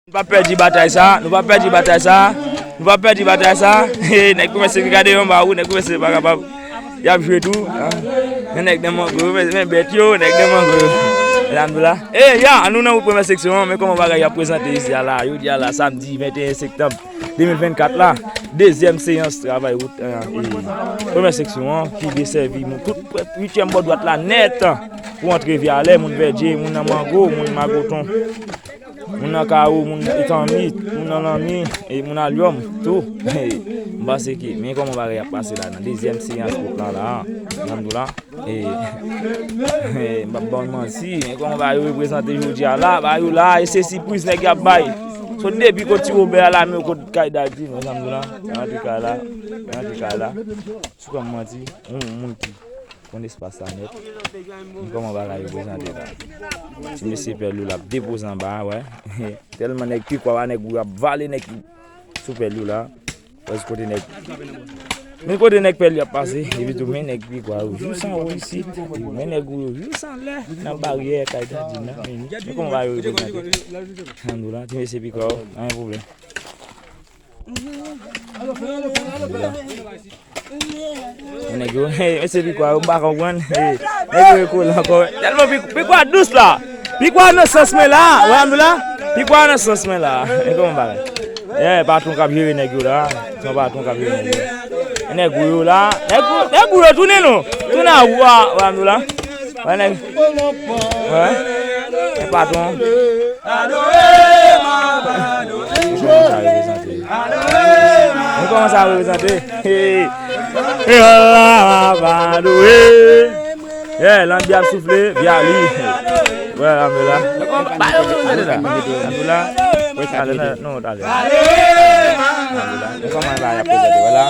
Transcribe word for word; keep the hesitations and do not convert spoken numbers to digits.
Nou p ap pèdi batay sa, nou p ap pèdi batay sa, nou p ap pèdi batay sa. Nèg Premye Seksi gade yon ba ou, nèg Premye Seksi pa kapab. Y ap jwe tou. Men nèg nan mango, men, men bèt yo, nèg nan mango. Medam la. E ya, nou nan wout Premye Seksi an, men kòman bagay y ap prezante isi a la, jodi a la, samdi venteyen septanm de mil vennkat la, dezyèm seyans travay wout, e, Premye Seksi an, ki desèvi moun, tout uityèm bò dwat la nèt, pou antre Vyalè, moun Vèdye, moun nan mango, moun Magoton. Moun nan Kawo, moun Etanmi, moun nan Lanmi, e moun Alyòm, tou. M panse ke, men kòman bagay ap pase la, nan dezyèm seyans wout la, la, nan nou la. E, e, m p ap ba w manti, men kòman bagay yo reprezante jodi a la, bagay yo la, e se sipriz nèg y ap bay. Sot depi kot Ti Wobè a la, men kot kay Daddy, nan nou la, nan antre kay la, nan antre kay la. Sou kòm manti, yon moun ki konn espas la nèt. Men kòman bagay yo prezante la. Ti mesye Pèl yo l ap depoze anba a, wè. Tèlman nèg Pikwa a, nèg yo ap vale nèg sou Pèl yo la. Wè kote nèg. Men kote nèg Pèl yo ap pase, epi tou men nèg Pikwa yo jis anwo isit. Men nèg yo jis anlè nan baryè kay Daddy nan. Men kòman bagay yo reprezante. Ann nou la, ti mesye Pikwa yo, pa gen pwoblèm. Nèg yo, hey, mesye Pikwa, yo m pa konprann. Hey, nèg yo rekole ankò. Tèlman Pik-, Pikwa dous la. Pikwa nan sans mwen la. Wè, m la. Pikwa nan sans mwen la. E kòman bagay? E, patwon k ap jere nèg yo la. Se yon patwon k ap jere nèg yo. Nèg yo la. Nèg yo, nèg yo tounen non. Tounen a ou a, wè, m la. Wè, nèg. Wè. E patwon. Kòman sa reprezante? Men kòman sa reprezante? Hey. Hey, ala, pa dwe. Yeah, lanbi ap soufle, Vyali. Wè, la, me la. Lanbi la. Wè, talè, non, talè. Lanbi la. Men kòman sa y ap prezante, wè la.